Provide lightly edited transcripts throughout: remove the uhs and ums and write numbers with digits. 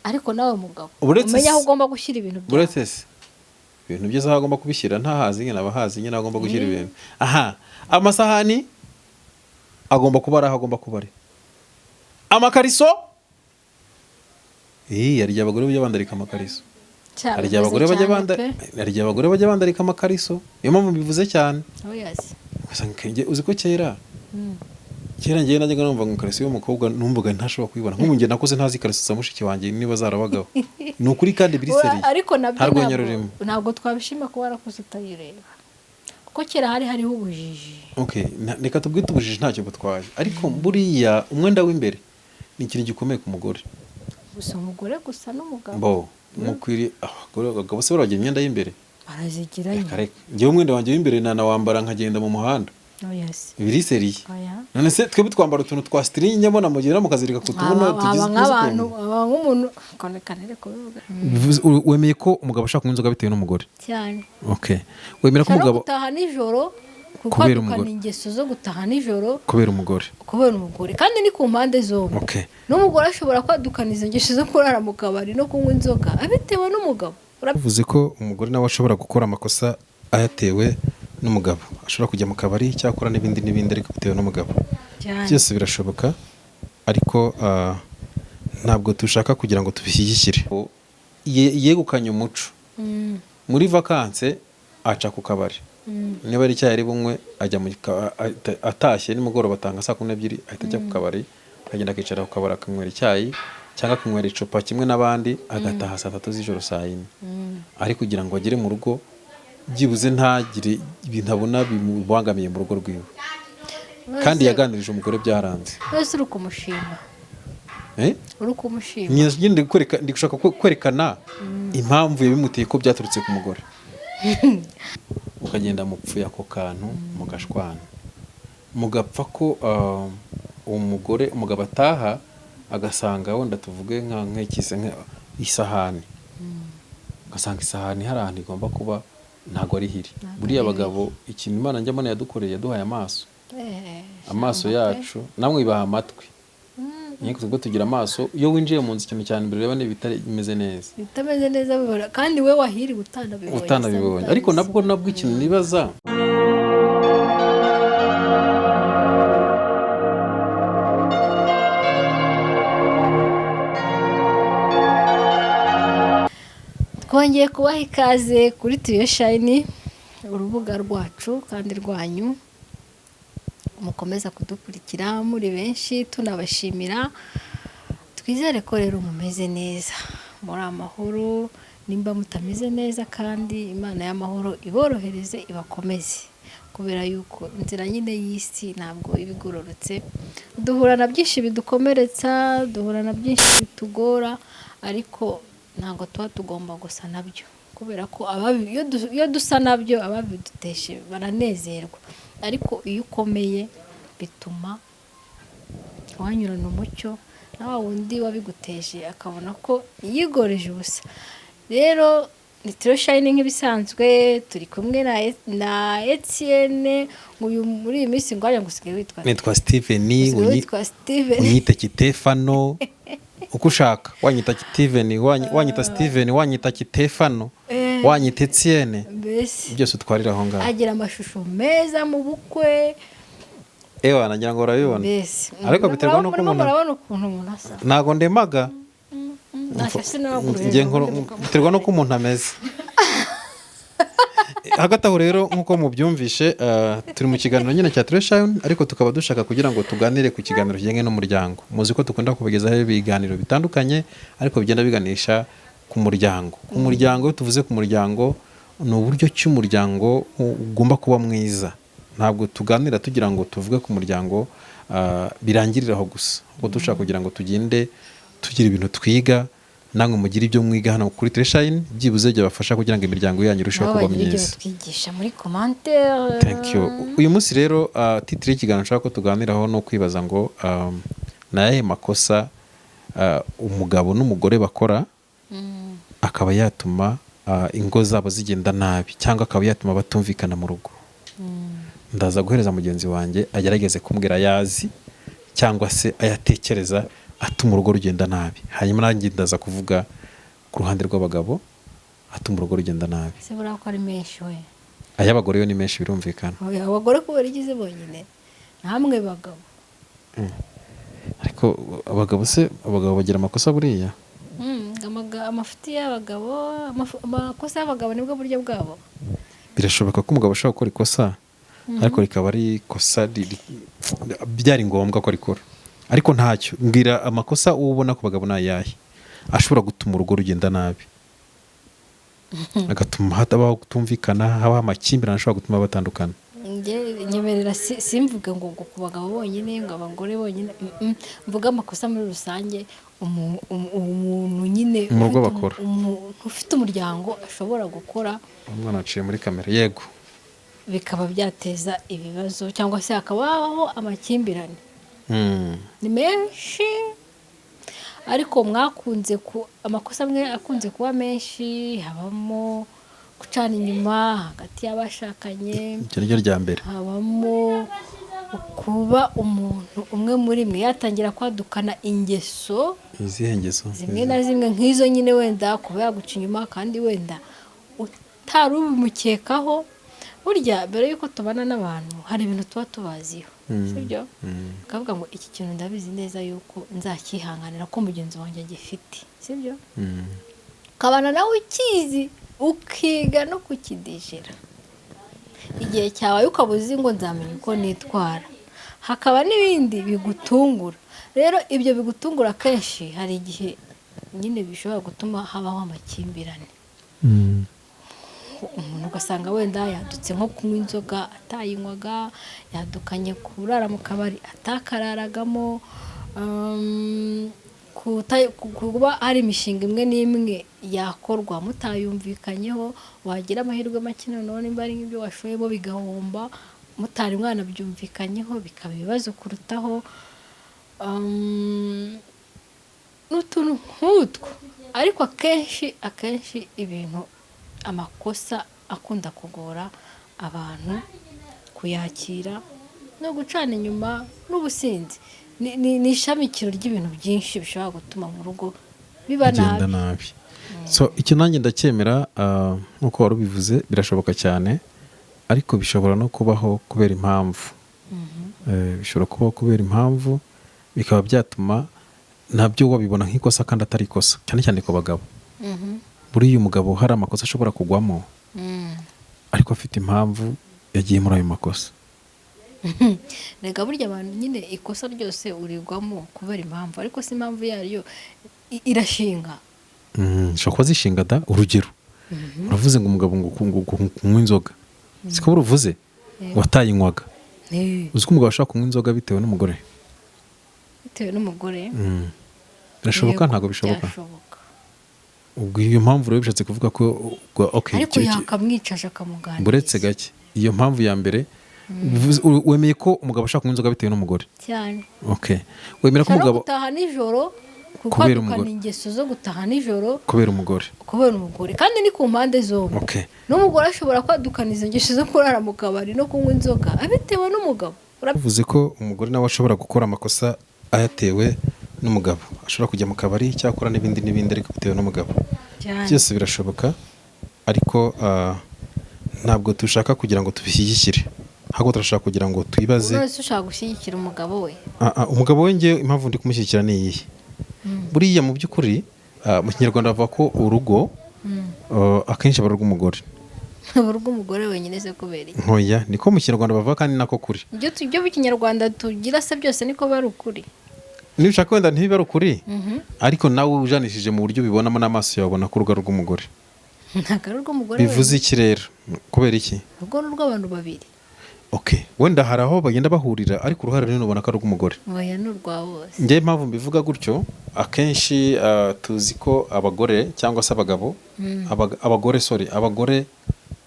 Ariko nawe mugabo, Uretse umenye aho ugomba gushyira ibintu byawe. Uretse se ibintu byose aho agomba kubishyira ntahazi nyine, aba ahazi nyine aho agomba gushyira ibintu. Aha amasahani agomba kuba ari aho agomba kuba ari, amakariso. Hari igihe abagore bajya bandarika amakariso. Cyane, Hari igihe abagore bivuze bajya cyane banda pe. Hari igihe abagore bajya bandarika amakariso, niyo mpamvu mbivuze cyane. Oh, yes. Ugasanga uzi ko kera kera ngewe najyaga numva ngo ikariso y'umukobwa, numvaga ntashobora kuyibona. Nk'ubu njye nakuze ntazi ikariso za mushiki wanjye niba zarabagaho. Ni ukuri kandi biri sérieux. Ariko nabyo Nta rwenya ntabwo rurimo. ntabwo twabishima kuba warakuze utayireba, kuko kera hari hariho ubujiji. Okay, reka tubwite ubujiji, ntacyo butwaye, ariko buriya umwenda w'imbere ni ikintu gikomeye ku mugore. Gusa umugore gusa n'umugabo. Bo mukwiriye abagore, abagabo se baragira imyenda y'imbere? Barazigira. Reka Nyine. reka, njyewe umwenda wanjye w'imbere nanawambara nkagenda mu muhanda. Oh, yes. Biri sérieux. Oya. None se twebwe twambara utuntu twa string, mbona mugera mukazirika ku tubuno Aba tugize nk'abantu ukuntu. aba nk'umuntu kanere kubivuga. Wemeye ko umugabo ashaka kunywa inzoga bitewe n'umugore? Cyane. Okay, wemera ko Ushobora umugabo gutaha nijoro kuko Kubera adukana umugore. ingeso zo gutaha nijoro. Kubera umugore. Kubera umugore, kandi ni ku mpande zombi. N'umugore ashobora kwadukana izo ngeso zo kurara mu kabari no kunywa inzoga abitewe n'umugabo. Bivuze ko umugore nawe ashobora gukora amakosa ayatewe n'umugabo, ashobora kujya mu kabari cyangwa akora n'ibindi n'ibindi ariko bitewe n'umugabo. Cyane. Byose birashoboka, ariko ntabwo dushaka kugira ngo tubishyigikire. Yegukanye umuco muri vacances, aca ku kabari, niba ari icyayi ari bunywe, ajya mu atashye nimugoroba, atanga saa 12, ahita ajya ku kabari, akagenda akicara ku kabari, akanywera icyayi cyangwa akanywera icupa kimwe n'abandi, agataha saa 3 z'ijoro, saa 4, ari kugira ngo agere mu rugo byibuze ntagire ibintu abona bimubangamiye mu rugo rwiwe, kandi yaganirije umugore byaranze. Wese uri kumushima. Eh? Uri kumushima. Nyine ndi gushaka kwerekana impamvu yabimuteye, ko byaturutse ku mugore. Ukagenda mupfuye ako kantu, mugashwana, mugapfa ko umugore, umugabo ataha agasanga wenda tuvuge nk'ikise isahani, ugasanga isahani hari ahantu igomba kuba ntabwo ari hiri. Buriya abagabo, ikintu Imana njya mbona yadukoreye, yaduhaye amaso. Amaso yacu, namwe ibaha amatwi. Nyine twebwe tugira amaso. Iyo winjiye mu nzu, ikintu cya mbere ureba ni ibitari bimeze neza. Bitameze neza bibora, kandi we wahiriwe utanabibonye. Utanabibonye, ariko nabwo ikintu nibaza, Twongeye kubaha ikaze kuri Tiyo Shayini, urubuga rwacu kandi rwanyu. Mukomeza kudukurikira muri benshi, tunabashimira. Twizere ko rero mumeze neza, muri amahoro. Nimba mutameze neza kandi, Imana y'amahoro iborohereze, ibakomeze, kubera yuko inzira nyine y'isi ntabwo iba igororotse. Duhura na byinshi bidukomeretsa, duhura na byinshi bitugora, ariko ntabwo tuba tugomba gusa nabyo, kubera ko iyo dusa nabyo ababiduteshe baranezerwa. Ariko iyo ukomeye bituma wanyurana umucyo na wa wundi wabiguteje akabona ko yigoreje ubusa. Rero ni Tiro Shayini nk'ibisanzwe, turi kumwe na Etienne. Uyu muri iyi minsi ngo ngo usigaye witwa Nitwa Steven. Usigaye witwa Steven. Unyite Kitefano uko ushaka, wanyita Steven, wanyita Steven, wanyita Kitefano, wanyita Etienne. Mbese Byose utwarira aho ngaho. agira amashusho meza mu bukwe. Ewa, nagira ngo urabibona. Mbese Ariko biterwa n'uko murimo umuntu murabona ukuntu umuntu asa. Ntabwo ndemaga. Ntacyo sinabagurira. Njye biterwa n'uko umuntu ameze. Hagati aho rero, nk'uko mubyumvishe, turi mu kiganiro nyine cya Tureshayini, ariko tukaba dushaka kugira ngo tuganire ku kiganiro kijyanye n'umuryango. Muzi ko dukunda kubagezaho ibiganiro bitandukanye, ariko bigenda biganisha ku muryango. Ku muryango, iyo tuvuze ku muryango, ni uburyo ki umuryango ugomba kuba mwiza. Ntabwo tuganira tugira ngo tuvuge ku muryango birangirire aho gusa, ahubwo dushaka kugira ngo tugende tugira ibintu twiga, namwe mugire ibyo mwiga hano kuri Tureshayini, byibuze byabafasha kugira ngo imiryango yanyu irusheho Nabo kuba bagira ibyo myiza. batwigisha muri commentaire. Thank you. Uyu munsi rero, titre y'ikiganiro nshaka ko tuganiraho ni ukwibaza ngo ni ayahe makosa umugabo n'umugore bakora akaba yatuma ingo zabo zigenda nabi, cyangwa akaba yatuma batumvikana mu rugo. Ndaza guhereza mugenzi wanjye agerageze kumbwira ayazi cyangwa se ayatekereza. atuma urugo rugenda nabi, hanyuma nanjye ndaza kuvuga ku ruhande rw'abagabo atuma urugo rugenda nabi. Ese buriya ko ari menshi we? Ay'abagore yo ni menshi, birumvikana. Oya, abagore kubera igize bonyine, namwe bagabo. Ariko abagabo se, abagabo bagira amakosa buriya? Amafuti y'abagabo, amakosa y'abagabo nibwo buryo bwabo. Birashoboka ko umugabo ashobora gukora ikosa, ariko rikaba ari ikosa byari ngombwa ko rikora, ariko ntacyo. Mbwira amakosa uba ubona ku bagabo ni ayahe ashobora gutuma urugo rugenda nabi, agatuma hatabaho kutumvikana, habaho amakimbirane ashobora gutuma batandukana? Njye nyemerera simvuge ngo ku bagabo bonyine, ngo abagore bonyine. Mvuge amakosa muri rusange umuntu nyine Mu rugo bakora. Umuntu ufite umuryango ashobora gukora. Umwana aciye muri kamera, yego. Bikaba byateza ibibazo cyangwa se hakabaho amakimbirane. Ni menshi, ariko mwakunze ku amakosa amwe akunze kuba menshi, habamo gucana inyuma hagati y'abashakanye. Iryo ni ryo rya mbere. Habamo kuba umuntu umwe muri mwe yatangira kwadukana ingeso. Izihe ngeso? Zimwe na zimwe nk'izo nyine, wenda kuba yaguca inyuma kandi wenda utari ubimukekaho. Burya mbere y'uko tubana n'abantu hari ibintu tuba tubaziho, sibyo? Ukavuga ngo iki kintu ndabizi neza yuko nzakihanganira ko mugenzi wanjye agifite, sibyo? Ukabana nawe ukizi, ukiga no kukidijera, igihe cyawe ukaba uzi ngo nzamenya uko nitwara. Hakaba n'ibindi bigutungura. Rero ibyo bigutungura akenshi hari igihe nyine bishobora gutuma habaho amakimbirane. Umuntu ugasanga wenda yadutse nko kunywa inzoga atayinywaga, yadukanye kurara mu kabari atakararagamo, kuba hari imishinga imwe n'imwe yakorwa mutayumvikanyeho, wagira amahirwe make noneho nimba ari nk'ibyo washoyemo bigahomba mutari mwanabyumvikanyeho, bikaba ibibazo kurutaho. N'utuntu nk'utwo. Ariko akenshi ibintu, amakosa akunda kugora abantu kuyakira no gucana inyuma n'ubusinzi. Ni ishamikiro ry'ibintu byinshi bishobora gutuma mu rugo biba Bigenda nabi. nabi. So icyo nanjye ndacyemera, nk'uko wari ubivuze, birashoboka cyane, ariko bishobora no kubaho kubera impamvu. Bishobora kubaho kubera impamvu, bikaba byatuma nabyo wabibona nk'ikosa kandi atari ikosa, cyane cyane ku bagabo. Buriya umugabo hari amakosa ashobora kugwamo, ariko afite impamvu yagiye muri ayo makosa. Rega burya abantu nyine ikosa ryose urigwamo kubera impamvu, ariko si impamvu yaryo irashinga. Zishobora kuba zishinga da. Urugero, uravuze ngo umugabo ngo kunywa inzoga, siko uruvuze? Yego. Watayinywaga. Uzi ko umugabo ashobora kunywa inzoga bitewe n'umugore? Bitewe n'umugore? Birashoboka. Yego, Ntabwo bishoboka? Byashoboka. Ubwo iyo mpamvu rero bishatse kuvuga ko ubwo, okay, Ariko yakamwicaje akamuganiriza. Buretse gake, iyo mpamvu ya mbere wemeye ko umugabo ashobora kunywa inzoga bitewe n'umugore? Cyane. Okay, wemera ko Ushobora no umugabo gutaha nijoro, Kubera kwadukana umugore. ingeso zo gutaha nijoro. Kubera umugore. Kubera umugore, kandi ni ku mpande zombi. N'umugore ashobora kwadukana izo ngeso zo kurara mu kabari no kunywa inzoga abitewe n'umugabo. Bivuze ko umugore nawe ashobora gukora amakosa ayatewe n'umugabo, ashobora kujya mu kabari cyangwa akora n'ibindi n'ibindi, ariko bitewe n'umugabo. Cyane. Byose birashoboka, ariko ntabwo dushaka kugira ngo tubishyigikire, ahubwo turashaka kugira ngo twibaze. Umuntu wese ushaka gushyigikira umugabo we. Umugabo we, ngewe impamvu ndi kumushyigikira ni iyihe? Buriya mu by'ukuri, mu Kinyarwanda bavuga ko urugo akenshi aba ari urw'umugore. Urugo umugore wenyine se kubera iki? Ntoya, niko mu Kinyarwanda bavuga kandi nako kuri. Ibyo mu Kinyarwanda tugira se byose niko bari ukuri? Niba ushaka wenda ntibibe ari ukuri, ariko nawe ujanishije mu buryo ubibonamo n'amaso yawe, ubona ko urugo ari urw'umugore. Ntabwo ari urw'umugore Bivuze wenyine. iki rero? Kubera iki? Urugo ni urw'abantu babiri. Okay, wenda hari aho bagenda bahurira, ariko uruhare runini ubona ko ari urw'umugore. Oya, ni urwa bose. Njyewe impamvu mbivuga gutyo, akenshi tuzi ko abagore cyangwa se abagabo, abagore, sorry, abagore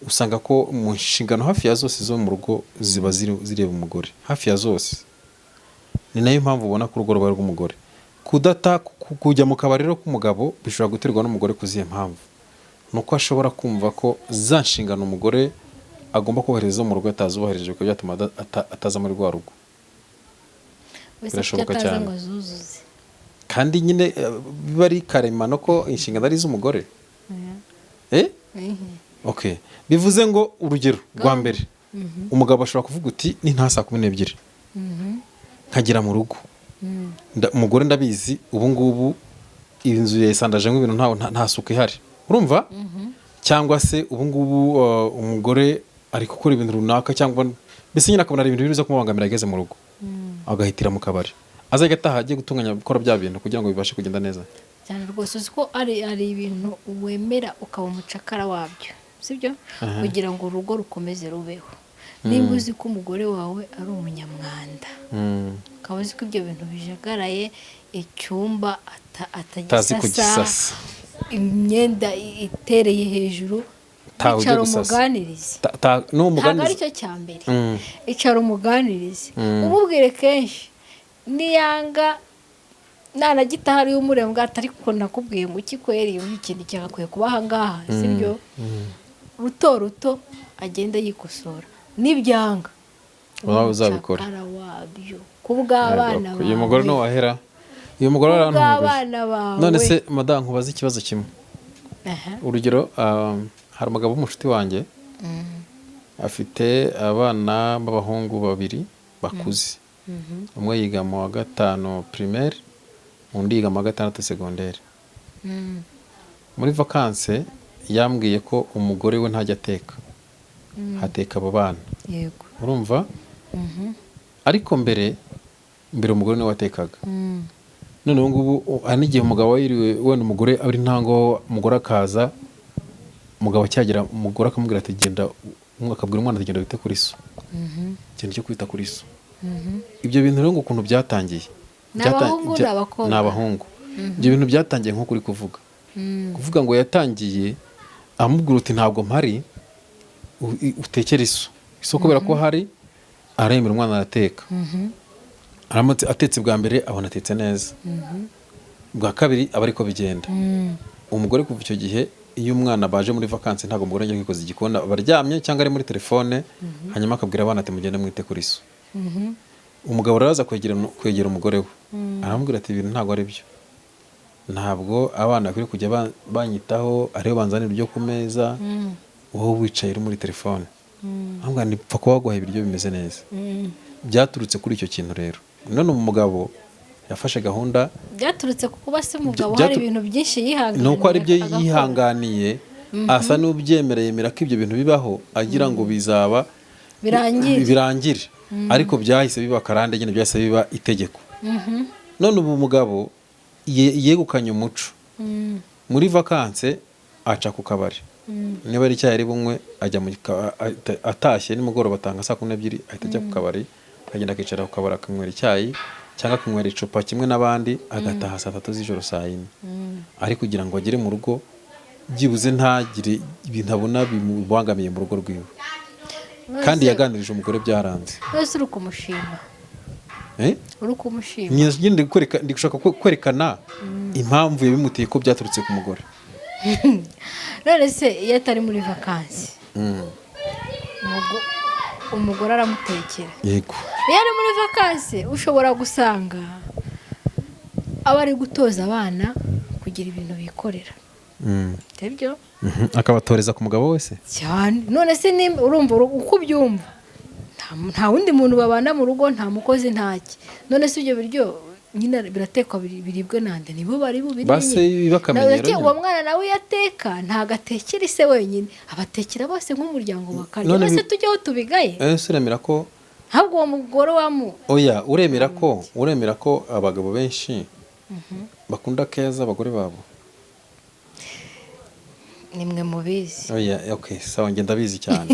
usanga ko mu nshingano hafi ya zose zo mu rugo ziba zireba umugore hafi ya zose. Ni nayo mpamvu ubona ko urugo ruba ari urw'umugore. Kudata kujya mu kabari rero k'umugabo bishobora guterwa n'umugore. Ku zihe mpamvu? Ni uko ashobora kumva ko za nshingano umugore agomba kubahiriza zo mu rugo atazubahirije, bikaba byatuma ataza muri rwa rugo. Wese Birashoboka kuki ataza cyane. ngo azuzuze? Kandi nyine biba ari karemano ko inshingano ari iz'umugore. Eh, okay, bivuze ngo urugero rwa mbere, umugabo ashobora kuvuga uti: "Ni nta saa 12 nkagera mu rugo, umugore ndabizi ubu ngubu inzu yayisandajemo ibintu, nta suku ihari," urumva? Cyangwa se ubu ngubu umugore ari gukora ibintu runaka, cyangwa mbese nyine akabona hari ibintu biza kumubangamira ageze mu rugo, agahitira mu kabari, azajya ataha agiye gutunganya, gukora bya bintu kugira ngo bibashe kugenda neza. Cyane rwose. Uzi ko ari ibintu wemera ukaba umucakara wabyo, sibyo? Kugira ngo urugo rukomeze rubeho. Nimba uzi ko umugore wawe ari umunyamwanda, ukaba uzi ko ibyo bintu bijagaraye icyumba, Utazi atagisasa, kugisasa, imyenda itereye hejuru, Taha ujye icara gusasa. umuganirize. N'uwo Ntabwo muganiriza. ari cyo cya mbere. Icara umuganirize, umubwire kenshi, niyanga nanagitaha ariwe umureba ngo ati: "Ariko nakubwiye ngo iki kweri? Ikintu cyagakwiye kuba aha ngaha," sibyo? Ruto ruto agenda yikosora, nibyanga Nawe uzabikora. umucakara wabyo ku bw'abana bawe. Uyu mugore ntiwahera, uyu mugore Ku arantunguye. bw'abana bawe. None se madamu, nkubaze ikibazo kimwe. Aha. Urugero, hari umugabo w'umushuti wanjye afite abana b'abahungu babiri bakuze. Umwe yiga mu wa gatanu primaire, undi yiga mu wa gatandatu secondaire. Muri vacances yambwiye ko umugore we ntajya ateka, hateka abo bana. Urumva? Ariko mbere mbere umugore niwe watekaga. None ubu ngubu hari n'igihe umugabo yiriwe wenda umugore ari ntango, umugore akaza, umugabo acyagera, umugore akamubwira ati: "Genda," akabwira umwana ati: "Genda wite kuri so." Ikintu cyo kwita kuri so, ibyo bintu rero ngo ukuntu byatangiye Ni abahungu, ni abakobwa? Ni abahungu. Ibyo bintu byatangiye nko kuri kuvuga kuvuga ngo yatangiye amubwira uti: "Ntabwo mpari, utekere iso iso." Kubera ko hari aremera, umwana arateka. Aramutse atetse bwa mbere, abona atetse neza, bwa kabiri aba ariko bigenda. Umugore kuva icyo gihe, iyo umwana baje muri vacances, ntabwo umugore ajya kwikoza igikoni, aba aryamye cyangwa ari muri telefone, hanyuma akabwira abana ati: "Mugende mwite kuri so." Umugabo rero aza kwegera umugore we, aramubwira ati: "Ibintu ntabwo ari byo, ntabwo abana bakwiye kujya banyitaho, aribo banzanira ibyo ku meza, wowe wicaye uri muri telefone." Aramubwira nti: "Pfa kuba waguhaye ibiryo bimeze neza." Byaturutse kuri icyo kintu rero. None umugabo yafashe gahunda. Byaturutse ku kuba se umugabo hari ibintu byinshi yihanganiye, Ni uko ari byo agakora. yihanganiye, asa n'ubyemereye, yemera ko ibyo bintu bibaho, agira ngo bizaba Birangire. birangire, ariko byahise biba karande nyine, byahise biba itegeko. None ubu umugabo yegukanye umuco. Muri vacances aca ku kabari, niba ari icyayi ari bunywe, ajya mu atashye nimugoroba, atanga saa 12, ahita ajya ku kabari, akagenda akicara ku kabari, akanywera icyayi cyangwa akanywera icupa kimwe n'abandi, agataha saa 3 z'ijoro, saa 4, ari kugira ngo agere mu rugo byibuze ntagire ibintu abona bimubangamiye mu rugo rwiwe. Kandi yaganirije umugore, byaranze. Wese uri kumushima? Eh? Uri kumushima? Nyine ndi gushaka kwerekana impamvu yabimuteye, ko byaturutse ku mugore. None se iyo atari muri vacances, umugore aramutekera? Yego. Iyo ari muri vacances, ushobora gusanga aba ari gutoza abana kugira ibintu bikorera. Sibyo? Akabatoreza ku mugabo wese. Cyane. None se nimba urumva uko ubyumva, nta wundi muntu babana mu rugo, nta mukozi, ntaki. None se ibyo biryo nyine biratekwa, biribwe nande? Nibo bari bubirye Base nyine. bakamenyero Nawe ati, nyine. Uwo mwana nawe iyo ateka, ntabwo atekera ise wenyine, abatekera bose nk'umuryango bakarya. None None se tujyeho tubigaye? Ese uremera ko Ahubwo uwo mugore wamu Oya, uremera ko abagabo benshi bakunda keza abagore babo? Nimwe mubizi. Oya, okay, sawa, njye ndabizi cyane.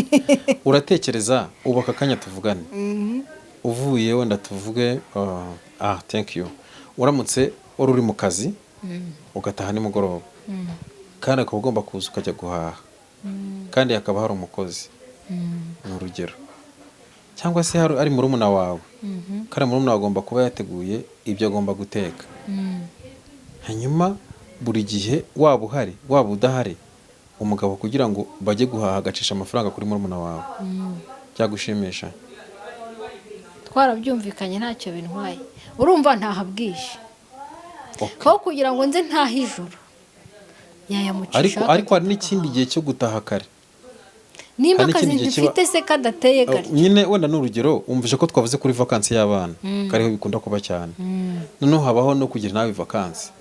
Uratekereza ubu aka kanya tuvugane, uvuye wenda tuvuge, thank you, uramutse wari uri mu kazi, ugataha nimugoroba, kandi ukaba ugomba kuza ukajya guhaha, kandi hakaba hari umukozi, ni urugero, cyangwa se hari ari murumuna wawe, kandi murumuna wawe agomba kuba yateguye ibyo agomba guteka, hanyuma buri gihe waba uhari waba udahari, umugabo kugira ngo bajye guhaha agacisha amafaranga kuri murumuna wawe, byagushimisha? Twarabyumvikanye, ntacyo bintwaye. Urumva ntahabwije. Aho kugira ngo nze ntahe ijoro, yayamucisha. Ariko hari n'ikindi gihe cyo gutaha kare. Nimba Hari akazi n'ikindi gihe kiba- mfite se kadateye gatyo. Nyine wenda ni urugero, wumvise ko twavuze kuri vakansi y'abana, kariho bikunda kuba cyane. Noneho habaho no kugira nawe vakansi.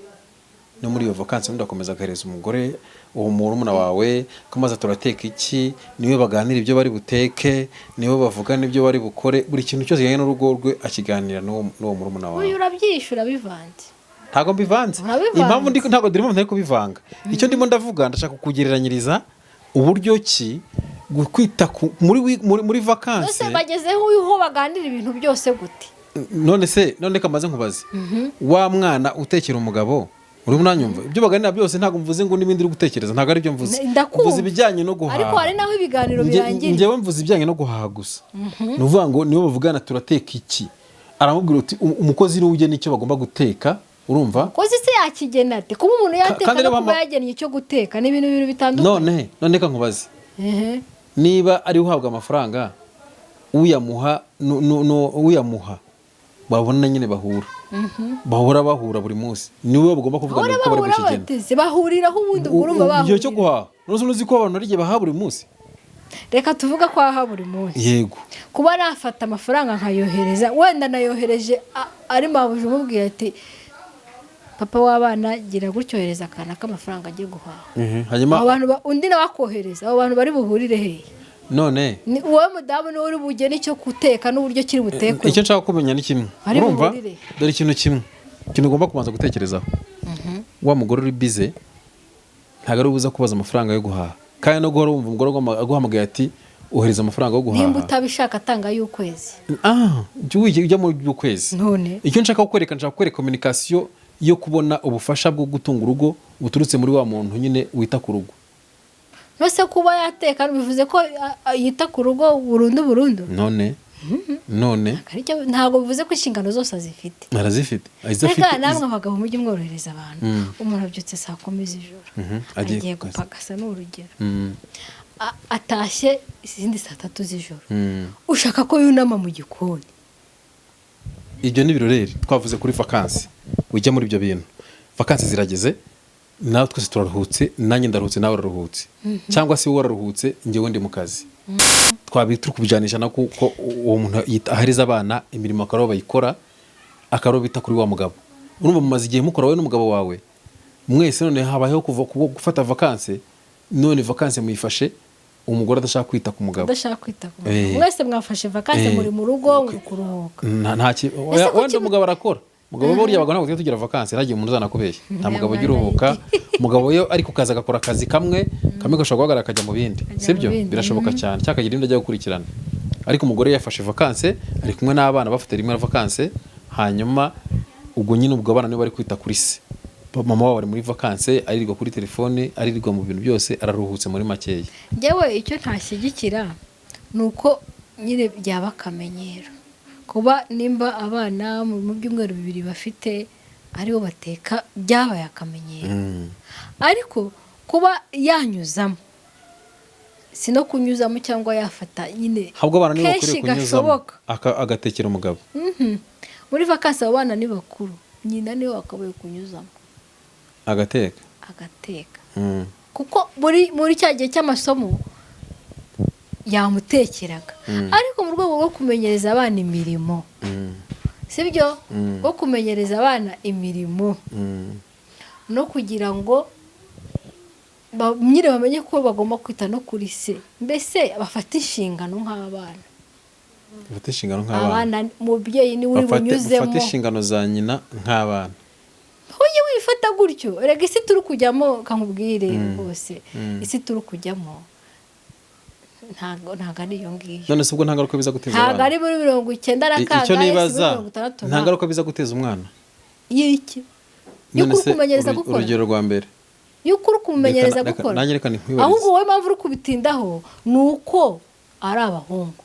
No muri iyo vakansi undi akomeza agahereza umugore, uwo murumuna wawe, kamaze turateka iki, niwe baganira ibyo bari buteke, niwe bavugana ibyo bari bukore, buri kintu cyose kijyanye n'urugo rwe akiganira n'uwo murumuna wawe. Uyu urabyishyura bivanze. Ntabwo mbivanze. Urabivanze. Impamvu ndi ntabwo ndimo ntari kubivanga, icyo ndimo ndavuga, ndashaka kukugereranyiriza uburyo ki kwita muri vakansi. Ese bagezeho uho baganira ibintu byose gute? None se none kamaze nkubaze, wa mwana utekera umugabo, urimo unanyumva? Ibyo baganira byose, ntabwo mvuze ngo n'ibindi uri gutekereza, ntabwo ari byo mvuze. Ndakumva. Mvuze ibijyanye no guhaha. Ariko hari n'aho ibiganiro birangirira. Njyewe mvuze ibijyanye no guhaha gusa. Ni ukuvuga ngo nibo bavugana turateka iki, aramubwira uti umukozi niwe ugena icyo bagomba guteka, urumva? Kozi se yakigena ate? Kuba umuntu yateka Kandi no niba kuba yagennye icyo guteka ni ibintu bibiri bitandukanye. None reka nkubaze, niba ari uhabwa amafaranga, uyamuha uyamuha babona nyine bahura, bahora bahura buri munsi, niwe bagomba kuvugana Bahora uko bari bahura bukigena. Bateze bahuriraho ubundi, ubwo urumva Igihe cyo bahurira. guhaha, ntuzi uzi ko abantu hari igihe bahaha buri munsi. Reka tuvuga ko aha buri munsi. Yego. Kuba nafata amafaranga nkayohereza, wenda nayohereje ari mabuja, umubwiye ati: "Papa w'abana, gira gutyo, ohereza akana k'amafaranga ajye guhaha." Hanyuma Abo bantu undi nawe akohereza, abo bantu bari buhurire hehe? None Ni wowe mudamu niwe uri bugene icyo guteka n'uburyo kiri butekwe. Icyo nshaka kumenya ni kimwe. Bari Urumva? buhurire. Dore ikintu kimwe, ikintu ugomba kubanza gutekerezaho: wa mugore uri busy ntabwo ari buze kubaza amafaranga yo guhaha, kandi no guhora wumva umugore aguhamagaye ati: "Ohereza amafaranga yo guhaha." Nimba utabishaka, atanga y'ukwezi. Ah, jya ujya mu by'ukwezi. None Icyo nshaka kukwereka, nshaka kukwereka communication yo kubona ubufasha bwo gutunga urugo buturutse muri wa muntu nyine wita ku rugo. Nose kuba yateka bivuze ko yita ku rugo burundu burundu? None Ntabwo bivuze ko inshingano zose azifite. Arazifite. Izo Reka afite. namwe abagabo mujye mworohereza abantu. Umuntu abyutse saa 10 z'ijoro, Agiye agiye ku kazi. gupagasa, ni urugero, atashye izindi saa 3 z'ijoro, ushaka ko yunama mu gikoni? Ibyo ni ibiroreri twavuze kuri vakansi. Ujya muri ibyo bintu, vakansi zirageze, nawe twese turaruhutse, nanjye ndaruhutse, nawe uraruhutse, cyangwa se wowe wararuhutse, njyewe ndi mu kazi. Twabi turi kubijanisha na kuko uwo muntu ahereza abana imirimo akaba aribo bayikora, akaba aribo bita kuri wa mugabo. Urumva mumaze igihe mukora wowe n'umugabo wawe mwese, none habayeho kuva gufata vakansi, none vakansi muyifashe umugore adashaka kwita ku mugabo. Udashaka kwita ku mugabo. Mwese mwafashe vakansi, muri mu rugo, muri kuruhuka. Nta Ese oya, kuki wenda umugabo arakora. Umugabo burya abagabo ntabwo tujya tugira vakansi, ntagiye umuntu uzanakubeshya, nta mugabo ugira uruhuka. Umugabo iyo ari ku kazi agakora akazi kamwe kamwe, gashobora guhagarara akajya mu bindi. Akajya mu Sibyo? bindi. Birashoboka cyane, cyangwa akagira ibindi ajya gukurikirana. Ariko umugore yafashe vakansi, ari kumwe n'abana, bafite rimwe na vakansi, hanyuma ubwo nyine ubwo abana nibo bari kwita kuri se. Mama wabo ari muri vakansi, aririrwa kuri telefone, aririrwa mu bintu byose, araruhutse muri makeya. Njyewe icyo ntashyigikira ni uko nyine byaba akamenyero, kuba nimba abana mu byumweru 2 bafite aribo bateka, byabaye akamenyero. Ariko kuba yanyuzamo, si no kunyuzamo, cyangwa yafata nyine Ahubwo abana nibo kenshi bakwiriye kunyuzamo gashoboka. Agatekera umugabo. Muri vakansi abo bana ni bakuru, nyina niwe wakabaye kunyuzamo agateka. Agateka. Kuko muri cya gihe cy'amasomo yamutekeraga, ariko mu rwego rwo kumenyereza abana imirimo, sibyo? Rwo kumenyereza abana imirimo no kugira ngo nyine bamenye ko bagomba kwita no kuri se, mbese bafate inshingano nk'abana. Bafate inshingano nk'abana. Abana, umubyeyi niwe uri bunyuzemo. Bafate inshingano za nyina nk'abana. Ujye wifata gutyo. Erega isi turi kujyamo, kankubwire rwose, isi turi kujyamo ntabwo ari iyo ngiyo. None se ubwo nta ngaruka biza guteza Ntabwo abana? ari muri 90 na Icyo kangahe, si muri nibaza, 60 nta na ngaruka biza guteza umwana? Y'iki? None Y'uko uri se kumenyereza gukora? Urugero rwa mbere. Y'uko uri kumumenyereza gukora. Nanjye reka nkwibarize. Ahubwo wowe impamvu uri kubitindaho ni uko ari abahungu.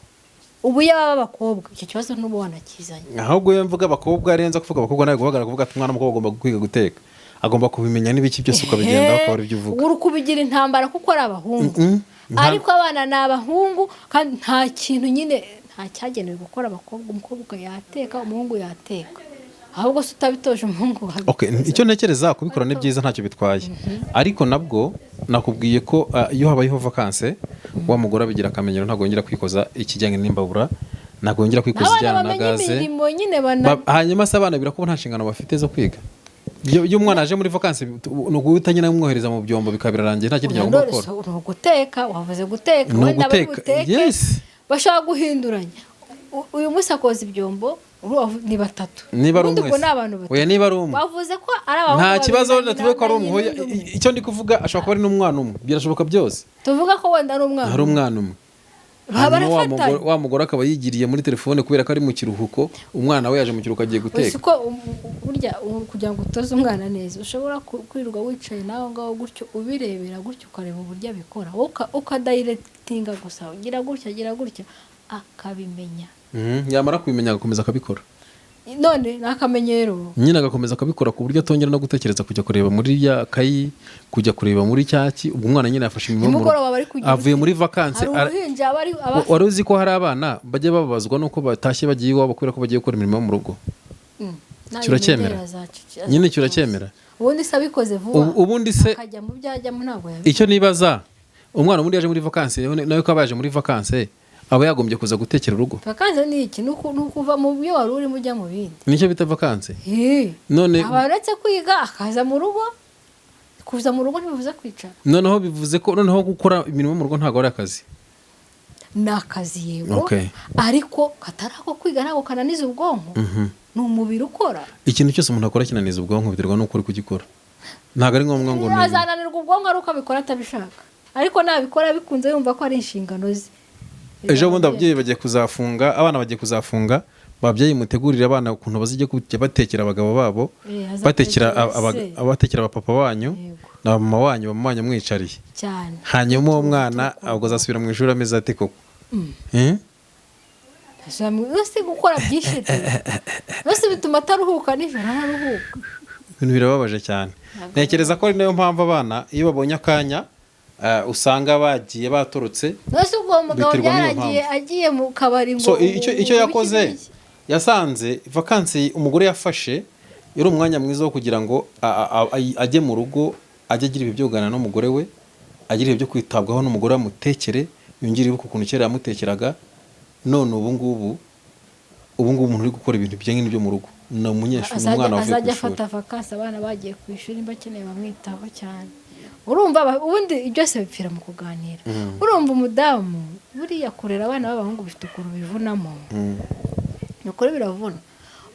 Ubu iyo baba abakobwa, icyo kibazo ntuba wanakizanye. Ahubwo iyo mvuga abakobwa, arenza kuvuga abakobwa, nawe guhagarara kuvuga ati umwana w'umukobwa agomba kwiga guteka, agomba kubimenya n'ibiki byose, ukabigendaho, ukaba ari byo uvuga. Uri kubigira intambara kuko ari abahungu. Ariko abana ni abahungu, kandi nta kintu nyine, nta cyagenewe gukora abakobwa. Umukobwa yateka, umuhungu yateka. Ahubwo se utabitoje umuhungu wawe? Okay, icyo ntekereza, kubikora ni byiza, ntacyo bitwaye, ariko nabwo nakubwiye ko iyo habayeho vacances, wa mugore abigira akamenyero, ntabwo yongera kwikoza ikijyanye n'imbabura, ntabwo yongera kwikoza N'abana ijyana na bamenye gaze. imirimo nyine bana. Hanyuma se abana birakuba nta nshingano bafite zo kwiga? Iyo umwana aje muri vacances, ni uguhita nyine amwohereza mu byombo, bikaba birarangiye, nta kindi agomba gukora. Ni uguteka, wavuze guteka. Ni Wenda bari uguteka, buteke. yes. Bashobora guhinduranya. Uyu munsi akoza ibyombo, ni batatu. Niba ari Ubundi umwe ubwo se? ni abantu batatu. Oya, niba ari umwe. Bavuze ko ari abahungu Nta babiri kibazo, na wenda nyina, tuvuge ko ari na umwe. nyina Oya, undi umwe. icyo ndi kuvuga, ashobora kuba ari n'umwana umwe, birashoboka byose. Tuvuga ko wenda ari umwana Hari umwe. umwana umwe. Baba Hanyuma wa barafatanya. wa mugore akaba yigiriye muri telefone kubera ko ari mu kiruhuko, umwana we yaje mu kiruhuko, agiye Uzi guteka. ko burya kugira ngo utoze umwana neza, ushobora kwirirwa wicaye nawe ngaho gutyo, ubirebera gutyo, ukareba uburyo abikora, wowe ukadirectinga gusa, ugira gutya, agira gutya, akabimenya. Yamara kubimenya agakomeza akabikora. None ni akamenyero. Nyine agakomeza akabikora ku buryo atongera no gutekereza kujya kureba muri ya kayi, kujya kureba muri cyaki. Ubwo umwana nyine yafashe imirimo mu rugo. Nimugoroba bari kugira Avuye uti, muri vacances. Hari uruhinja aba ari aba. Wari uzi ko hari abana bajya bababazwa nuko batashye bagiye iwabo kubera ko bagiye gukora imirimo yo mu rugo? Kiracyemera? Nyine kiracyemera. Ubundi se abikoze vuba, Ubundi se akajya mu byo ajyamo, ntabwo yabikora. Icyo nibaza, umwana ubundi yaje muri vacances, nawe ko aba yaje muri vacances, aba yagombye kuza gutekera urugo? Vacances ni iki? Ni ukuva mu byo wari urimo ujya mu bindi. Nicyo bita vacances. He. None Aba uretse kwiga akaza mu rugo, kuza mu rugo ntibivuze kwicara. Noneho bivuze ko noneho gukora imirimo yo mu rugo ntabwo ari akazi? Ni akazi, yego. Ariko katari ako kwiga, ntabwo kananiza ubwonko, ni umubiri ukora. Ikintu cyose umuntu akora kinaniza ubwonko, biterwa n'uko uri kugikora. Ntabwo ari ngombwa ngo ni Azananirwa ubwonko ari uko abikora atabishaka, ariko nabikora bikunze, yumva ko ari inshingano ze. Ejo bundi ababyeyi bagiye kuzafunga, abana bagiye kuzafunga. Ababyeyi, mutegurire abana ukuntu bazijya kujya batekera abagabo babo, Azatekera batekera se. abatekera abapapa banyu na mama wanyu, mama wanyu mwicariye. Cyane. Hanyuma uwo mwana ubwo azasubira mu ishuri ameze ate koko? Eh? Ese gukora byinshi byose bituma ataruhuka nijoro? Araruhuka. Ibintu birababaje cyane. Ntekereza ko ari nayo mpamvu abana iyo babonye akanya, usanga bagiye batorotse. Mbese ubwo uwo mugabo Biterwa n'iyo byaragiye mpamvu. agiye mu kabari ngo So icyo ngo yakoze, iki n'iki. yasanze vacances umugore yafashe yari umwanya mwiza wo kugira ngo ajye mu rugo, ajye agira ibihe byo kuganira n'umugore we, agire ibihe byo kwitabwaho n'umugore, amutekere, yongere yibuke ukuntu kera yamutekeraga. None ubu ngubu umuntu uri gukora ibintu bijyanye n'ibyo mu rugo ni umunyeshuri, ni Azajya umwana wavuye ku azajya ishuri. afata vacances abana bagiye ku ishuri, nimba akeneye bamwitaho cyane. Urumva ubundi byose bipfira mu kuganira. Urumva umudamu buriya kurera abana b'abahungu bifite ukuntu bivunamo. Ni ukuri biravuna.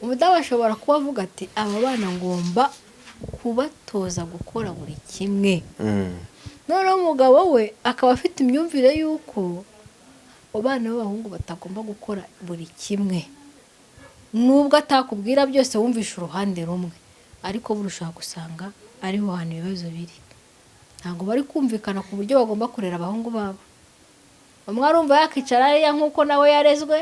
Umudamu ashobora kuba avuga ati: "Aba bana ngomba kubatoza gukora buri kimwe." Noneho umugabo we akaba afite imyumvire y'uko abana b'abahungu batagomba gukora buri kimwe. Nubwo atakubwira byose, wumvishe uruhande rumwe, ariko burushaho gusanga ariho hantu ibibazo biri. Ntabwo bari kumvikana ku buryo bagomba kurera abahungu babo. Umwe arumva yakicara hariya nk'uko nawe yarezwe,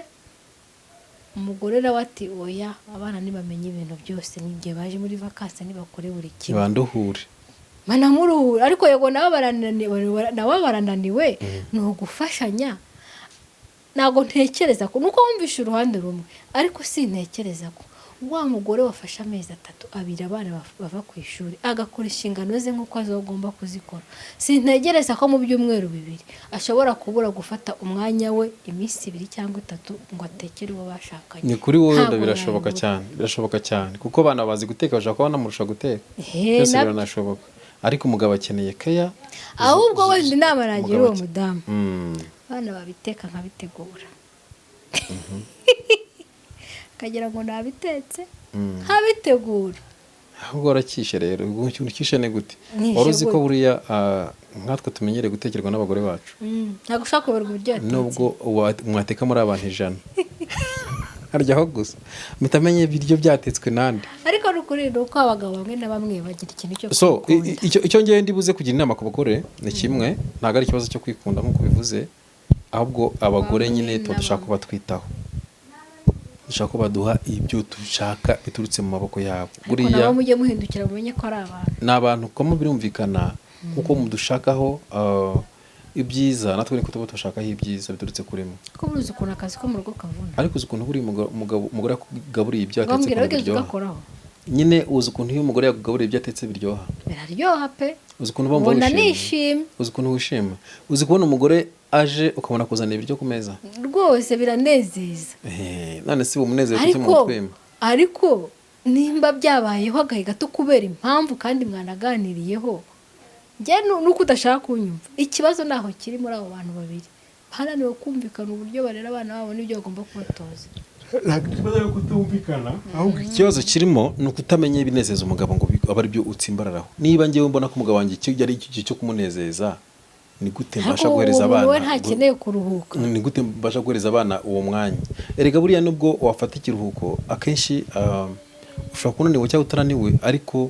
umugore nawe ati: "Oya, abana ntibamenye ibintu byose, n'igihe baje muri vacances ntibakore buri kimwe." Banduhure. Banamuruhura, ariko yego, nabo barananiwe, ni ugufashanya. Ntabwo ntekereza ko nuko wumvishe uruhande rumwe, ariko sintekereza ko wa mugore wafashe amezi atatu, abiri, abana bava ku ishuri, agakora inshingano ze nk'uko agomba kuzikora, sintegereza ko mu byumweru 2 ashobora kubura gufata umwanya we iminsi 2 cyangwa 3 ngo atekere uwo bashakanye. Ni kuri wowe wenda. Ntabwo Birashoboka yabibura. cyane, birashoboka cyane, kuko abana bazi guteka, bashobora kuba banamurusha guteka. He, Byose biranashoboka, ariko umugabo akeneye keya. Ahubwo wenda inama nagira Umugabo uwo mudamu, abana babiteka nkabitegura, akagira ngo nabitetse, nkabitegura. Ahubwo warakishe rero. Ubwo ikintu ukishe ni gute? Nishe Wari uzi ko gute? buriya nkatwe tumenyereye gutekerwa n'abagore bacu, Ntabwo ushobora kuyoberwa ibiryo yatetse. Nubwo mwateka muri abantu 100, haryaho gusa mpita amenya ibiryo byatetswe nande. Ariko ni ukuri, ni uko abagabo bamwe na bamwe bagira ikintu cyo So kwikunda. Icyo ngewe ndibuze kugira inama ku bagore ni kimwe: ntabwo ari ikibazo cyo kwikunda nk'uko bivuze, ahubwo abagore Bamwe nyine tuba na dushaka ko bamwe. batwitaho, dushaka ko baduha ibyo dushaka biturutse mu maboko yabo. Ariko Buriya nabo mujye muhindukira, mumenye ko ari abantu. Ni abantu, kuko birumvikana, kuko mudushakaho ibyiza, natwe niko tuba dushakaho ibyiza biturutse kuri mwe. Ko buruzi ukuntu akazi ko mu rugo kavuna. Ariko uzi ukuntu buriya umugore akugaburiye ibyo atetse, Bambwira ukuntu wigeze biryoha? ugakoraho? Nyine uzi ukuntu iyo umugore yakugaburiye ibyo atetse biryoha? Biraryoha pe. Uzi ukuntu bumva Ubona wishimye? nishimye. Uzi ukuntu wishima? Uzi kubona umugore aje ukabona kuzana ibiryo ku meza? Rwose biranezeza. None si umunezero kuki Ariko muwutwima? ariko nimba byabayeho agahe gato kubera impamvu kandi mwanaganiriyeho, njye nuko udashaka kunyumva. Ikibazo ntaho kiri, muri abo bantu babiri bananiwe kumvikana uburyo barera abana babo n'ibyo bagomba kubatoza. Ntabwo ikibazo ari kutumvikana, ahubwo ikibazo kirimo ni ukutamenya ibinezeza umugabo ngo abe ari byo utsimbararaho. Niba ngewe mbona ko umugabo wanjye icyo ari igihe cyo kumunezeza, ni gute mbasha Ariko guhereza uwo muntu we abana ntakeneye kuruhuka? Ni gute mbasha guhereza abana uwo mwanya? Erega buriya nubwo wafata ikiruhuko, akenshi ushobora kuba unaniwe cyangwa utananiwe, ariko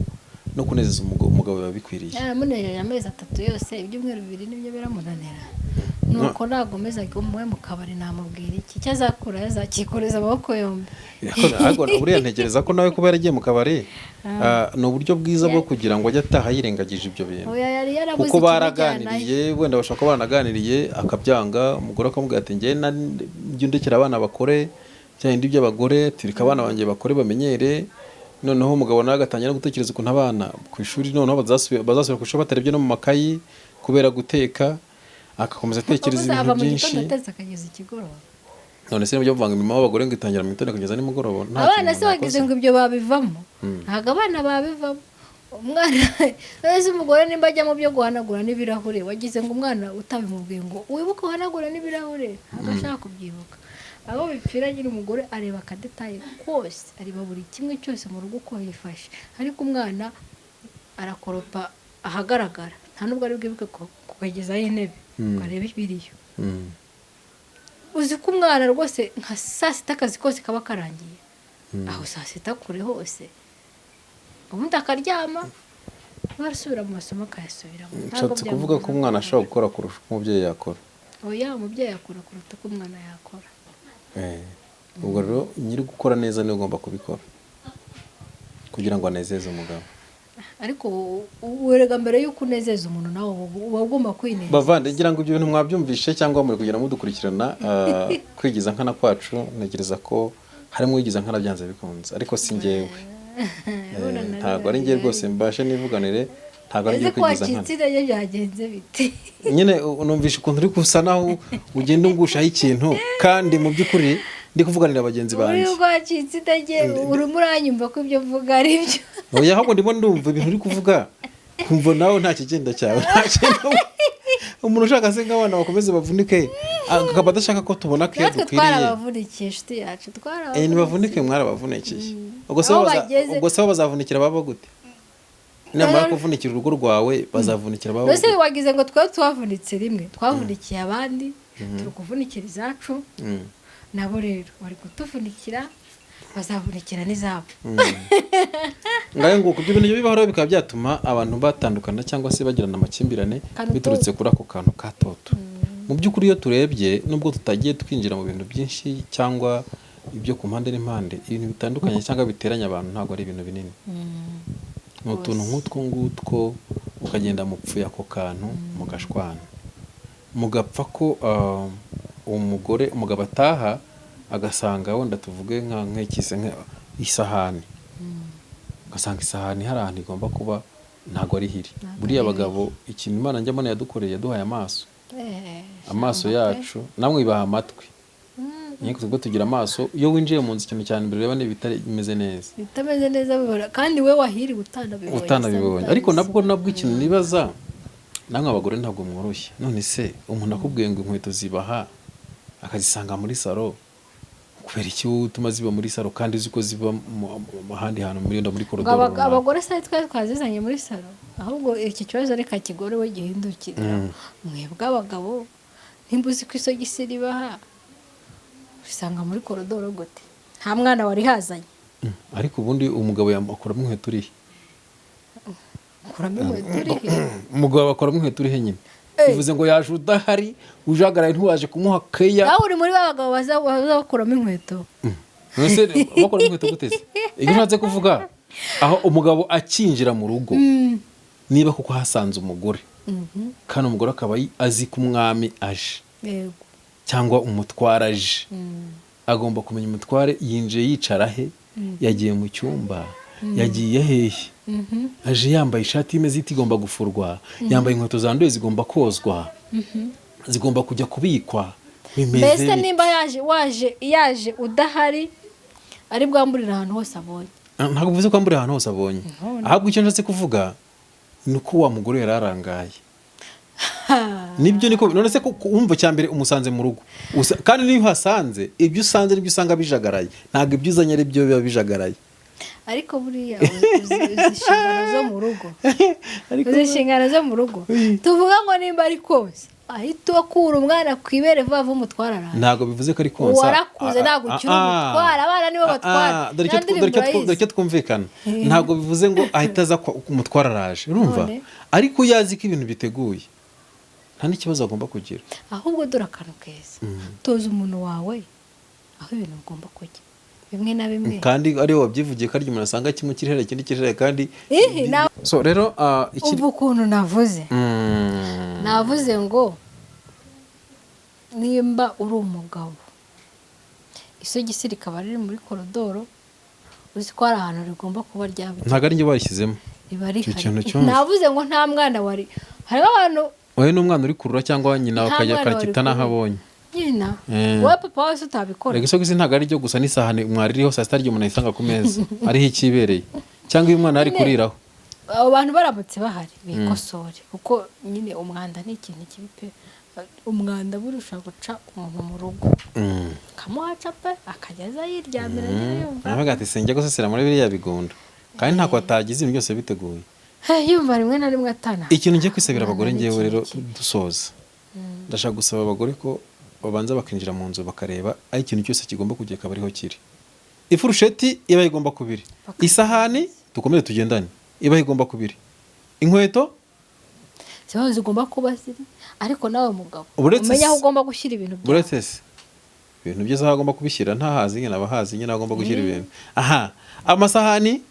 no kunezeza umugabo biba bikwiriye. Yaramunejeje amezi 3 yose, ibyumweru 2 nibyo biramunanira. Nuko nagomeza umuwe mu kabari, namubwira iki? Icyo azakura azakikoreza amaboko yombi. Ariko buriya ntekereza ko nawe kuba yaragiye mu kabari ni uburyo bwiza bwo kugira ngo ajye ataha yirengagije ibyo bintu. Oya, yari yarabuze Kuko ikimujyanayo. baraganiriye, wenda bashobora kuba baranaganiriye akabyanga, umugore akamubwira ati: "Njye njye undekera abana bakore bya bindi by'abagore, tureka abana banjye bakore bamenyere." Noneho umugabo nawe agatangira no gutekereza ukuntu abana ku ishuri noneho bazasubira ku ishuri batarebye no mu makayi kubera guteka, agakomeza atekereza Ubwo ibintu ava mu byinshi. gitondo atetse akageza ikigoroba. None se nibyo bavanga imirimo y'abagore ngo itangira mu gitondo kugeza nimugoroba, nta Abana kintu se umuntu wagize yakoze? ngo ibyo babivamo? Ntabwo abana babivamo. Umwana ese umugore nimba ajya mu byo guhanagura n'ibirahure, wagize ngo umwana utabimubwiye ngo wibuke uhanagure n'ibirahure, ntabwo ashaka kubyibuka. Aho bipfira nyine, umugore areba akadétail kose, areba buri kimwe cyose mu rugo uko yifashe, ariko umwana arakoropa ahagaragara, nta nubwo ari bwibuke kukagezaho intebe ngo arebe ibiriyo. Uzi ko umwana rwose nka saa sita akazi kose kaba karangiye, aho saa sita kure hose, ubundi akaryama, arasubira mu masomo akayasubiramo. Ntabwo Nshatse kuvuga ko byamubuza umwana gukora. ashobora gukora kurusha uko umubyeyi yakora. Oya, umubyeyi yakora kuruta uko umwana yakora. Ubwo rero nyiri gukora neza niwe ugomba kubikora kugira ngo anezeze umugabo. Ariko werega mbere y'uko unezeza umuntu, nawe uba ugomba kwinezeza. Bavande, ngira ngo ibyo bintu mwabyumvishe cyangwa muri kugenda mudukurikirana. Kwigiza nkana kwacu, ntekereza ko harimo uwigiza nkana byanze bikunze, ariko si njyewe. Ntabwo ari njye rwose, mbashe nivuganire, ntabwo ari Ese njye ko kwigiza nkana. wacitse intege byagenze bite? Nyine numvishe ukuntu uri gusa naho ugenda ungushaho ikintu, kandi mu by'ukuri ndi kuvuganira bagenzi Uri banjye. wacitse intege, urimo uranyumva ko ibyo mvuga ari byo? Oya, ahubwo ndimo ndumva ibintu uri kuvuga, nkumva nawe nta kigenda cyawe, nta kintu. Umuntu ushaka se nk'abana bakomeze bavunike, akaba adashaka ko tubona ko iyo Natwe dukwiriye. twarabavunikiye, inshuti yacu. Eh, nibavunike, mwarabavunikiye. Ubwo se Aho bageze- ubwo se bo bazavunikira baba gute? Namara kuvunikira urugo rwawe, bazavunikira baba Mbese gute? wagize ngo twe twavunitse rimwe? Twavunikiye abandi, turi kuvunikira izacu. Nabo rero bari kutuvunikira, bazavunikira n'izabo. Ngayo nguko, ibyo bintu bibaho rero bikaba byatuma abantu batandukana cyangwa se bagirana amakimbirane Kantu biturutse kuri ako kantu ka toto. Mu by'ukuri iyo turebye, nubwo tutagiye twinjira mu bintu byinshi cyangwa ibyo ku mpande n'impande, ibintu bitandukanye cyangwa biteranya abantu ntabwo ari ibintu binini, ni utuntu nk'utwo ngutwo. Ukagenda mupfuye ako kantu, mugashwana, mugapfa ko umugore, umugabo ataha agasanga wenda tuvuge nka nk'ikise isahani, ugasanga isahani hari ahantu igomba kuba ntabwo ari hiri. Ntabwo Buriya ari. abagabo, ikintu Imana njya mbona yadukoreye, yaduhaye amaso. Amaso Shyamba pe. yacu, namwe ibaha amatwi. Nyine twebwe tugira amaso. Iyo winjiye mu nzu, ikintu cya mbere ureba ni ibitari bimeze neza. Bitameze neza bibora, kandi we wahiriwe utanabibonye. Utanabibonye. Sometimes. Ariko nabwo ikintu nibaza, namwe abagore ntabwo mworoshye. None se umuntu akubwiye ngo inkweto zibaha akazisanga muri salo, kubera iki wowe utuma ziba muri salo kandi uzi ko ziba mu ahandi hantu, muri wenda muri Ngo korodoro runaka? Abagore se twari twazizanye muri salo? Ahubwo iki kibazo reka kigore we gihindukire. Mwebwe abagabo, nimba uzi ko isogisi ribaha, usanga muri korodoro gute? Nta mwana wari hazanye. Ariko ubundi umugabo akuramo inkweto urihe? Kuramo inkweto urihe? Umugabo akuramo inkweto urihe nyine? Bivuze ngo yaje udahari, ujagaraye, ntiwaje kumuha keya. Nawe uri muri ba bagabo baza bakuramo inkweto. None bakuramo inkweto gute se? Ibyo ushatse kuvuga, aho umugabo akinjira mu rugo. Niba koko hasanze umugore, kandi umugore akaba azi ko umwami aje cyangwa umutware aje, agomba kumenya umutware yinjiye yicara he, yagiye mu cyumba, yagiye hehe, aje yambaye ishati imeze ite, igomba gufurwa, yambaye inkweto zanduye zigomba kozwa, zigomba kujya kubikwa, bimeze Mbese bite? Nimba yaje, waje yaje udahari, ari bwamburire ahantu hose abonye? Ntabwo bivuze ko amburiye ahantu hose abonye. Ahubwo icyo nshatse kuvuga ni uko wa mugore yari arangaye. Nibyo, niko. None se wumva, cya mbere umusanze mu rugo. Kandi niyo uhasanze, ibyo usanze nibyo usanga bijagaraye, ntabwo ibyo uzanye ari byo biba bijagaraye. Ariko buriya uzi inshingano zo mu rugo? Ariko Uzi inshingano zo mu rugo? Tuvuga ngo nimba ari konsa, ahita akura umwana ku ibere vuba vuba, umutwara araje. Ntabwo bivuze ko ari konsa. Warakuze, ntabwo ukiri umutwara, abana nibo batwara. Dore icyo Nta ndirimbo urayizi. Dore icyo twumvikana, ntabwo bivuze ngo ahita aza umutwara araje, urumva? None? Ariko iyo azi ko ibintu biteguye, nta n'ikibazo agomba kugira. Ahubwo dore akantu keza: toza umuntu wawe aho ibintu bigomba kujya, bimwe na bimwe. Kandi ariwe wabyivugiye ko arya umuntu asanga kimwe kiri hariya, ikindi kiri hariya, kandi Ihi, nawe so rero ikiri umva ukuntu navuze. Navuze ngo nimba uri umugabo, isogisi rikaba riri muri korodoro, uzi ko hari ahantu rigomba kuba ryabugenewe. Ntabwo ari njye warishyizemo. Riba Icyo rihari. kintu cyumva. Navuze ngo nta mwana wari, hariho abantu Wowe n'umwana uri kurura cyangwa nyina Nta akajya mwana wari akakita n'aho kurura. abonye. Nyina wowe papa wese utabikora. Rega isogisi ntabwo ari ryo gusa, n'isahani mwaririho saa sita ryo umuntu ayisanga ku meza ariho ikibereye, cyangwa iyo umwana ari Nyine, kuriraho. Abo bantu baramutse bahari bikosore, kuko nyine umwanda ni ikintu kibi pe. Umwanda buriya ushobora guca umuntu mu rugo, ukamuhaca pe, akajya aza yiryamira nyine yumva. Aravuga ati: "Sinjya gusesera muri biriya bigunda," kandi ntako atagize, ibintu byose biteguye. Yumva rimwe na rimwe atana. Ikintu ngiye kwisabira abagore Umwanda ni ngewe rero, ikintu kibi. dusoza, ndashaka gusaba abagore ko babanza bakinjira mu nzu, bakareba aho ikintu cyose kigomba kujya akaba ariho kiri. Ifurusheti iba igomba kubiri, isahani, dukomeze tugendane, iba igomba kubiri, inkweto Ziba zigomba kuba ziri, ariko nawe mugabo Uretse umenye aho ugomba gushyira ibintu byawe. Uretse se ibintu byose aho agomba kubishyira ntahazi nyine, aba ahazi nyine aho agomba gushyira ibintu. Aha amasahani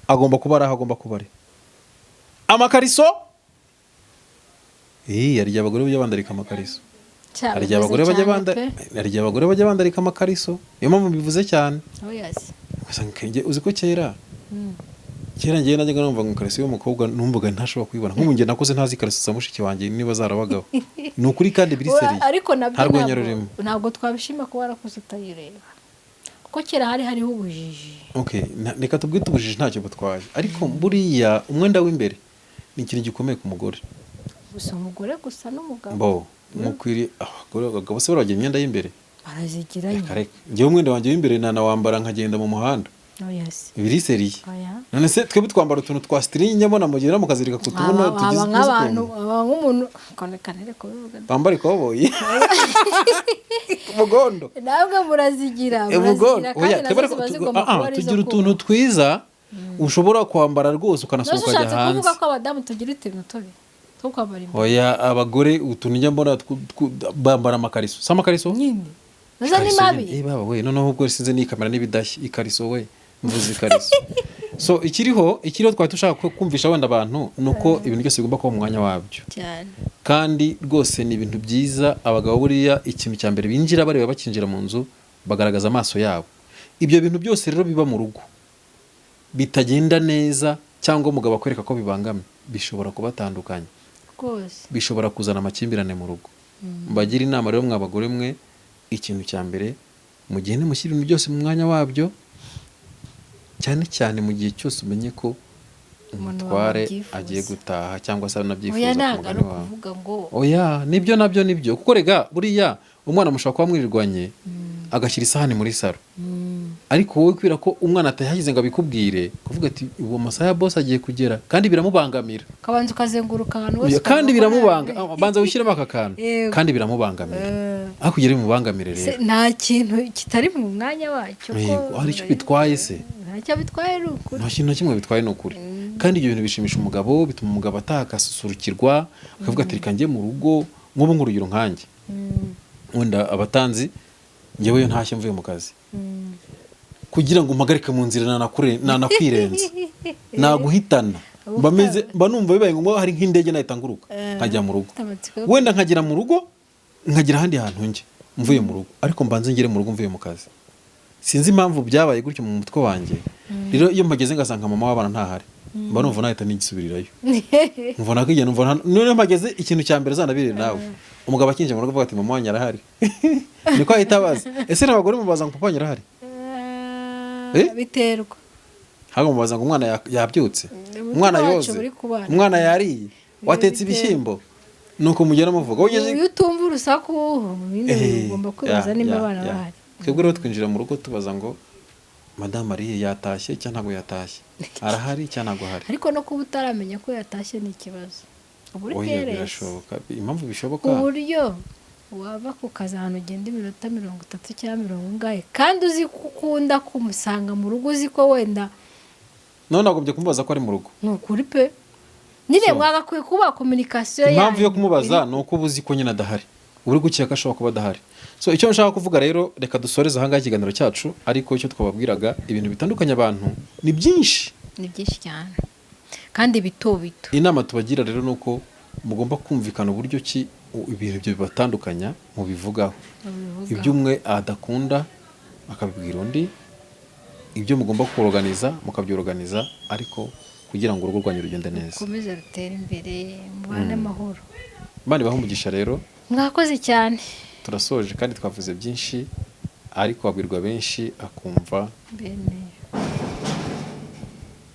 agomba kuba ari aho agomba kuba ari, amakariso. Hari igihe abagore bajya bandarika amakariso. Cya, Hari igihe bivuze abagore bajya cyane banda pe. Hari igihe abagore bajya bandarika amakariso, niyo mpamvu mbivuze cyane. Oh, yes. Ugasanga uzi ko kera kera ngewe najyaga numva ngo ikariso y'umukobwa, numvaga ntashobora kuyibona. Nk'ubu njye nakuze ntazi ikariso za mushiki wanjye niba zarabagaho. Ni ukuri kandi biri sérieux. Ariko nabyo Nta rwenya ntabwo rurimo. ntabwo twabishima kuba warakuze utayireba, kuko kera hari hariho ubujiji. Okay, reka tubwite ubujiji, ntacyo butwaye, ariko buriya umwenda w'imbere ni ikintu gikomeye ku mugore. Gusa umugore gusa n'umugabo. Bo mukwiriye abagore, abagabo se baragira imyenda y'imbere? Barazigira. Reka Nyine. reka, njyewe umwenda wanjye w'imbere nanawambara nkagenda mu muhanda. Oh, yes. Biri sérieux. Oya. None se twebwe twambara utuntu twa string, nyabona mugera mukazirika ku tubuno Aba tugize aba nk'abantu ukuntu. Aba nk'umuntu kanere kubivuga. Bambara ikoboyi, umugondo. Ntabwo murazigira. Umugondo. Murazigira kandi Oya, nazo twebwe ziba ariko zigomba kuba ari izo tugira utuntu kubaha. twiza ushobora kwambara rwose Nose ukanasohoka ukajya ushatse hanze. kuvuga ko abadamu tugira utuntu tubi two kwambara imbere? Oya, abagore utuntu njya mbona bambara amakariso, si amakariso. Nyine nazo ni Ikariso mabi. nyine. Baba we, noneho ubwo sinzi n'iyi kamera n'ibidashya, ikariso we, mvuze ikariso. So ikiriho twari dushaka kumvisha wenda abantu ni uko ibintu byose bigomba kuba mu mwanya wabyo. Cyane. Kandi rwose ni ibintu byiza. Abagabo buriya ikintu cya mbere binjira bareba, bakinjira mu nzu bagaragaza amaso yabo. Ibyo bintu byose rero biba mu rugo bitagenda neza, cyangwa umugabo akwereka ko bibangamye, bishobora kubatandukanya. Rwose. Bishobora kuzana amakimbirane mu rugo. Mbagira inama rero, mwa bagore mwe, ikintu cya mbere mugende mushyira ibintu byose mu mwanya wabyo, cyane cyane mu gihe cyose umenye ko Umuntu wawe umutware abyifuza. agiye gutaha cyangwa se anabyifuza Oya, ku ntabwo mugani ari wawe. ukuvuga ngo Oya, nibyo nabyo nibyo, kuko rega buriya umwana mushobora kuba mwirirwanye agashyira isahani muri saro, ariko wowe kubera ko umwana atayahageze ngo abikubwire, kuvuga ati uwo masaha ya boss agiye kugera, kandi biramubangamira. Ukabanza ukazenguruka ahantu hose Oya, kandi ukareba ko biramubanga nta- banza wishyiremo aka kantu. Yego. Kandi biramubangamira. Aho kugira bimubangamire rero. Nta kintu kitari mu mwanya wacyo ko Yego, hari icyo bitwaye se? Ntacyo bitwaye, ni ukuri. Nta kintu na kimwe bitwaye, ni ukuri. Kandi ibyo bintu bishimisha umugabo, bituma umugabo ataha agasusurukirwa, akavuga ati: "Reka njye mu rugo." Nk'ubu nk'urugero nkanjye, wenda abatanzi, njyewe iyo ntashye mvuye mu kazi, kugira ngo umpagarike mu nzira nanakwirenza, naguhitana. Mba mba numva bibaye ngombwa hari nk'indege nahita nguruka nkajya mu rugo. Ufite amatsiko yo Wenda nkagera mu rugo, nkagira ahandi hantu njya mvuye mu rugo, ariko mbanze ngere mu rugo mvuye mu kazi. Sinzi impamvu byabaye gutyo mu mutwe wanjye. Rero iyo mpageze ngasanga mama w'abana ntahari, mba numva nahita nigisubirirayo, numva nakigenda, numva noneho mpageze, ikintu cya mbere uzanabirire nawe, umugabo akinjira mu rugo avuga ati: "Mama wanyu arahari?" Niko ahita abaza. Ese n'abagore mubaza ngo: "Papa wanyu arahari?" Eh? Biterwa. Ntabwo mubaza ngo umwana yabyutse, Umutima umwana wacu yoze, uri ku bana. umwana yariye, watetse Biterwa. ibishyimbo, nuko mugera muvuga ugeze. Iyo utumva urusaku ibindi ugomba kwibaza nimba abana bahari. Twebwe rero twinjira mu rugo tubaza ngo: "Madamu ariye, yatashye cyangwa ntabwo yatashye, arahari cyangwa ntabwo ahari?" Ariko no kuba utaramenya ko yatashye ni ikibazo, uba uri Oya, careless. birashoboka. Impamvu bishoboka, Ku buryo wava ku kazi ahantu ugenda iminota 30 cyangwa mirongo ingahe, kandi uzi ko ukunda kumusanga mu rugo, uzi ko wenda None nagombye kumubaza ko ari mu rugo. Ni ukuri pe nyine. So, Mwagakwiye kuba communication. impamvu yo kumubaza ni uko uba uzi ko nyine adahari, uri gukeka ko ashobora kuba adahari. So icyo nshaka kuvuga rero, reka dusoreze ahangaha ikiganiro cyacu, ariko icyo twababwiraga, ibintu bitandukanye abantu ni byinshi. Ni byinshi cyane kandi bito bito. Inama tubagira rero ni uko mugomba kumvikana uburyo ki ibintu ibyo bibatandukanya mubivugaho. Babivugaho. Ibyo umwe adakunda akabibwira undi, ibyo mugomba kuroganiza mukabyoroganiza, ariko kugira ngo urugo rwanyu rugende neza. Rukomeze rutere imbere, mubane amahoro. Imana ibahe umugisha rero. Mwakoze cyane. Turasoje kandi twavuze byinshi, ariko wabwirwa benshi akumva. Bene.